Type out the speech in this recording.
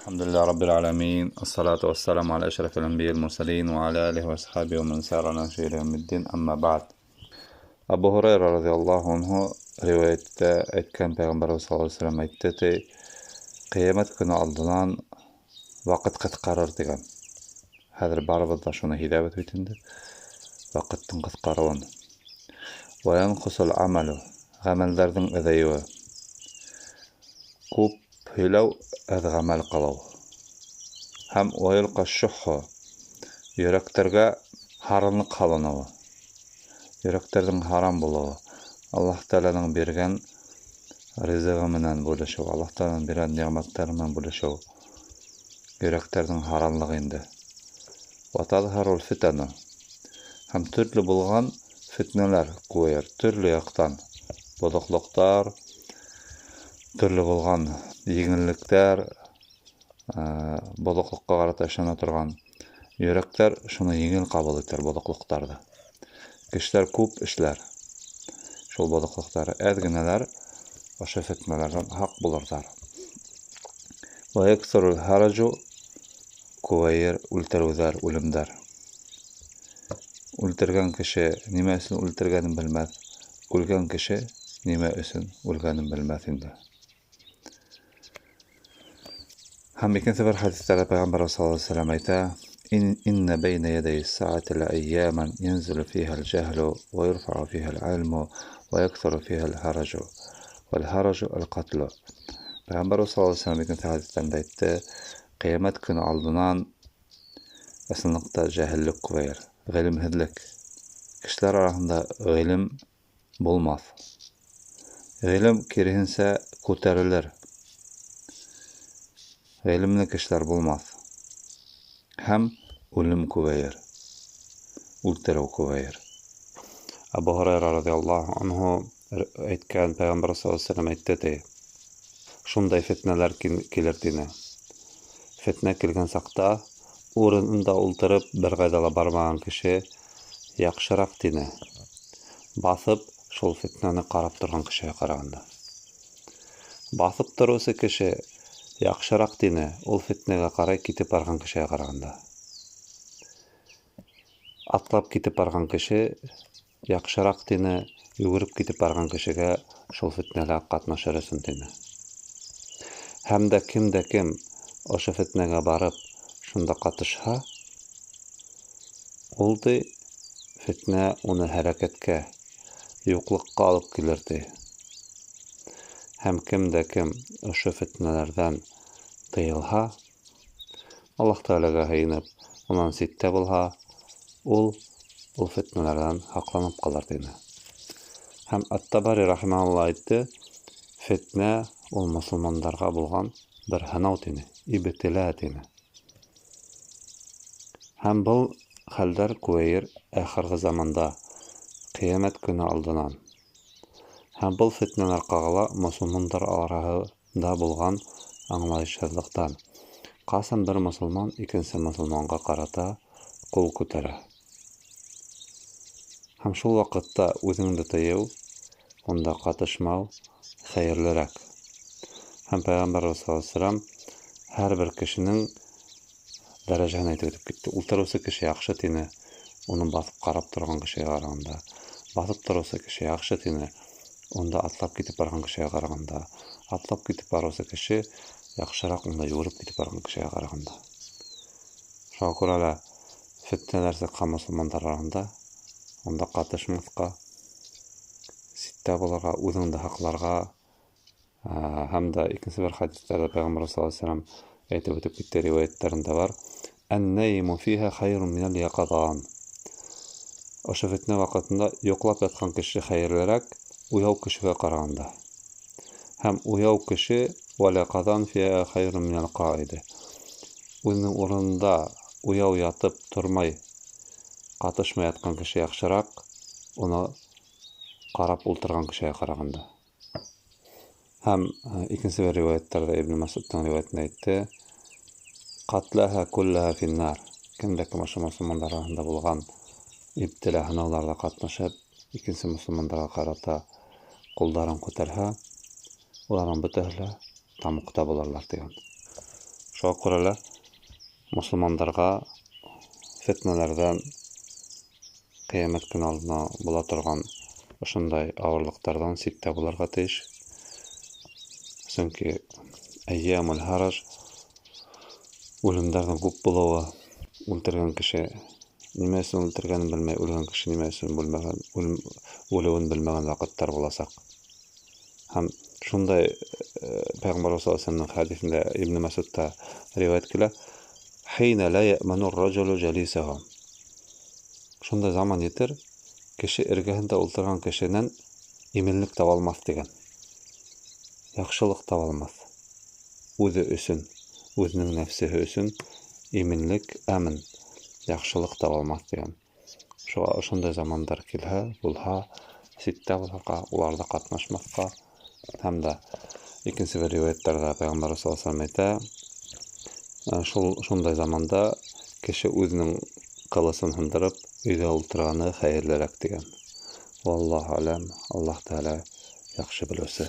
الحمد لله رب العالمين، الصلاة والسلام على أشرف الأنبياء المرسلين وعلى آله وأصحابه ومن سار على نهجه إلى يوم الدين، أما بعد. Abu Hurayra radhiyallahu anhu riwayatda aytgan, Payg'ambarimiz sallallohu alayhi vasallam aytdi, qiyomat kuni oldidan vaqt qisqarar degan. Hozir barimiz da shuni hidayat bit endi. Vaqtning qisqaruvini. Va yanqusul amalu, amallarning azayuvi. Ko'p hiylaw, az amal qiluv. Ham va yulqa shuhhu, yuraklarga haramlik qilinuvi. Yuraklarning harom bo'luvi. Alloh taolaning bergan rizqi bilan bo'lishuv, Alloh taolaning bergan ne'matlari bilan bo'lishuv. Yuraklarning haromligi endi. Va tadharul fitanu, ham turli bo'lgan fitnalar qo'yar, turli yoqdan buzuqliqlar, turli bo'lgan yengilliklar, buzuqlikqa qarata ishona turgan yuraklar shuni yengil qabul etar buzuqliqlarni. Kishilar ko'p ishlar shul buzuqliqlar, ozginalar o'sha fitnalardan haq bo'larlar. Va yaksurul haraju, ko'payir o'ltiruvlar, o'limlar. O'ltirgan kishi nima uchun o'ltirganini bilmas, o'lgan kishi nima uchun o'lganini bilmas endi. Ham ikkinchi bir hadisda Payg'ambar sallallohu alayhi vasallam ayta: إن بين يدي الساعة لأياما ينزل فيها الجهل ويرفع فيها العلم ويكثر فيها الهرج والهرج القتل. Payg'ambar sallallohu alayhi vasallam ikkinchi hadisda aytdi, qiyomat kuni oldidan aslida jahillik ko'payar, ilmsizlik. Kishilar orasida ilm bo'lmas. Ilm kerihinsa ko'tarilir. Ilmli kishilar bo'lmas. Ham o'lim ko'payar, o'ltiruv ko'payar. Abu Hurayra radhiyallohu anhu aytgan, Payg'ambar sallallohu alayhi vasallam aytdi, shunday fitnalar kelar dedi. Fitna kelgan saqda o'rinda o'ltirib bir qaydala barmagan kishi yaxshiroq dedi. Bosib shul fitnani qarab turgan kishiga qaraganda. Bosib turuvchi kishi yaxshiroq dedi, ul fitnaga qaray ketib borgan kishiga qaraganda. Atlab ketib borgan kishi yaxshiroq dedi, yugurib ketib borgan kishiga shul fitnalar qatnashar uchun dedi. Hamda kimda kim o'sha fitnaga borib shunda qatishsa, ul fitna uni harakatga, yo'qlikqa olib kelardi. Ham kimda kim o'sha fitnalardan tiyilsa, Alloh taolaga sıyınıb undan chetda bo'lsa, ul fitnalardan haqlanib qolar dedi. Ham At-Tabari rahimahulloh aytdi, fitna ul musulmonlarga bo'lgan bir sinov dedi, ibtila dedi. Ham bu hallar ko'payir oxirgi zamonda, qiyomat kuni oldidan. Ham bu fitnalar qag'ila musulmonlar orasida bo'lgan anglashsizlikdan. Qasam bir musulmon ikkinchi musulmonga qarata qo'l ko'tara. Ham shul vaqtda o'zingni tiyiv, unda qatishmav xayrliroq. Ham Payg'ambar sallallohu alayhi vasallam har bir kishining darajasini aytib o'tib ketdi. O'ltiruvchi kishi yaxshi tini, uni bosib qarab turgan kishiga qaraganda, bosib turuvchi kishi yaxshi tini, unda atlab ketib borgan kishiga qaraganda, atlab ketib boruvchi kishi yaxshiroq unda yugurib ketib borgan kishiga qaraganda. Shunga ko'ra fitnalar chiqqan musulmonlar orasida unda qatishmasqa, chetda bo'larga, o'zingni haqlarga. Hamda ikkinchi bir hadislarda Payg'ambar sallallohu alayhi vasallam aytib o'tib ketdi, rivoyatlarida bor: An-naymu fiha khayrun minal yaqadan. O'sha fitna vaqtida yo'qlab yotgan kishi xayrliroq uyov kishiga qaraganda. Ham uyov kishi va yaqadan fiha khayrun minal qa'idi. O'zining o'rnida uyov yotib turmay qatishmay yotgan kishi yaxshiroq uni qarab o'ltirgan kishiga qaraganda. Ham ikkinchi bir rivoyatlarda Ibn Mas'udning rivoyatida aytdi: Qatlaha kullaha finnar. Kimda kim o'sha musulmonlar orasida bo'lgan ibtila sinovlarda qatnashib, ikkinchi musulmonlarga qarata qo'llarini ko'tarsa, ularning butunlay tamuqda bo'larlar degan. Шуға күрә лә мосолмандарға фетнәләрҙән, ҡиәмәт көнө алдына була торған ошондай ауырлыҡтарҙан ситтә булырға тейеш. Сөнки әййәмул һараж, үлемдәрҙең күп булыуы, үлтергән кеше нимә өсөн үлтергәнен белмәй, үлгән кеше нимә өсөн үлеүен белмәгән ваҡыттар буласаҡ. Һәм шундай Пәйғәмбәр саллаллаһу алейһи ва сәлләмнең хәдиҫендә Ибн Мәсудта риүәйәт килә: «Хина ла яъману р-раджулу жалисаху». Шундай заман етер, кеше эргәһендә ултырған кешенән именлек таба алмаҫ тигән. Яҡшылыҡ таба алмаҫ. Үҙе өсөн, үҙенең нәфсеһе өсөн именлек, әмн, яҡшылыҡ таба алмаҫ тигән. Шуға ошондай замандар килһә, булһа, ситтә булырға, уларҙа ҡатнашмаҫҡа. Һәм дә икенсе бер риүәйәттәрҙә Пәйғәмбәр саллаллаһу алейһи ва сәлләм әйтә, шундай заманда кеше үҙенең ҡылысын һындырып өйҙә ултырғаны хәйерлерәк тигән. Валлаһу алям, Аллаһ Тәғәлә яҡшы белеүсе.